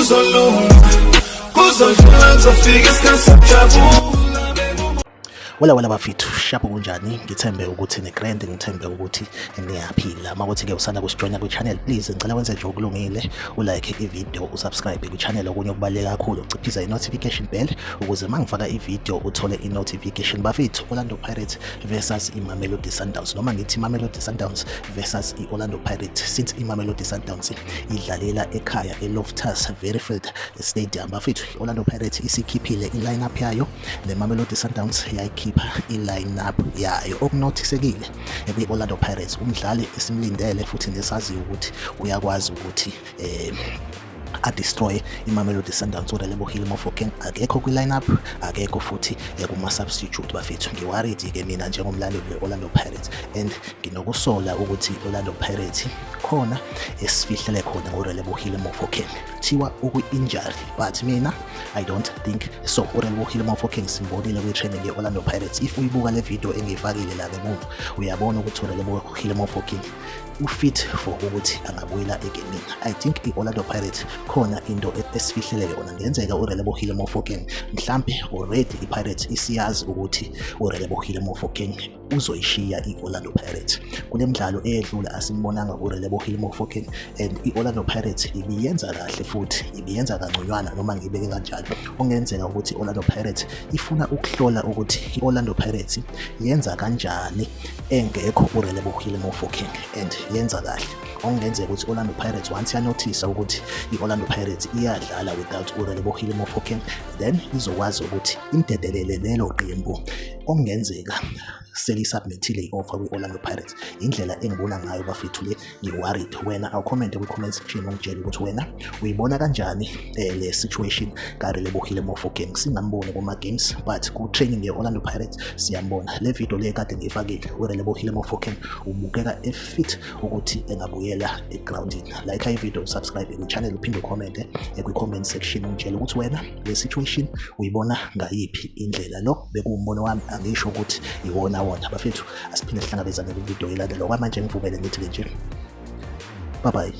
Kuzolunga, kuzodlula, kuzofika isikhathi sokujabula. Wala wala bafethu, shapo kunjani? Ngithembe ukuthi ni-grand, ngithembe ukuthi niyaphila. Uma kuthi-ke usanda kusijoyina kwi-channel, please ngicela wenze nje okulungile, ulike i-video, usubscribe kwi-channel. Okunye okubaluleke kakhulu, uciphiza i-notification bell ukuze uma ngifaka i-video uthole i-notification. Bafethu, Orlando Pirates versus iMamelodi Sundowns, noma ngithi iMamelodi Sundowns versus i-Orlando Pirates, since iMamelodi Sundowns idlalela ekhaya eLoftus Versfeld Stadium. Bafethu, i-Orlando Pirates isikhiphile i-lineup yayo, neMamelodi Sundowns yayikhipha i-lineup yayo. Okunothisekile kwi-Orlando Pirates, umdlali esimlindele futhi nesaziyo ukuthi uyakwazi ukuthi adestroy iMamelodi Sundowns, uRelebohile Mofokeng, akekho kwi-lineup, akekho futhi kuma-substitute. Bafethu, ngi-worried-ke mina njengomlandeli we-Orlando Pirates and nginokusola ukuthi i-Orlando Pirates khona esifihlele khona ngoRelebohile Mofokeng. Kuthiwa ukwi-injury, but mina I don't think so. URelebohile Mofokeng simbonile kwi-training ye-Orlando Pirates. If uyibuka le video engiyifakile la ngemuva, uyabona ukuthi uRelebohile Mofokeng ufit for ukuthi angabuyela egemini. I think i-Orlando Pirates khona into esifihlele yona. Ngenzeka uRelebohile Mofokeng mhlampe already i-Pirates isiyazi ukuthi uRelebohile Mofokeng uzoyishiya i-Orlando Pirates. Kule midlalo eyedlule asimbonanga uRelebohile Mofokeng and i-Orlando Pirates ibiyenza kahle futhi ibiyenza kangconywana, noma ngibeke kanjalo. Okungenzeka ukuthi i-Orlando Pirates ifuna ukuhlola ukuthi i-Orlando Pirates yenza kanjani engekho uRelebohile Mofokeng, and yenza kahle. Okungenzeka ukuthi i-Orlando Pirates once yanothisa ukuthi i-Orlando Pirates iyadlala without uRelebohile Mofokeng, then izokwazi ukuthi imdedelele lelo qembu. Okungenzeka selisubmithile i-offer kwi-Orlando Pirates. Indlela engibona ngayo, bafethu, le ngi-worried. Wena awucommente kwi-comment section, ungitshele ukuthi wena uyibona kanjani le situation kaRelebohile Mofokeng. Singamboni kuma-games, but ku-training ye-Orlando Pirates siyambona. Le video le kade ngiyifakile, uRelebohile Mofokeng ubukeka efit ukuthi engabuyela egrawundini. Like i-video, usubscribe kwi-channel, uphinde ucommente kwi-comment section, ungitshele ukuthi wena le situation uyibona ngayiphi indlela. Lo bekuwumbono wami, angisho ukuthi iwona wona. Bafethu, asiphinde sihlangabezane kwividiyo elandela. Okwamanje ngivumele ngithi-ke nje bye bye.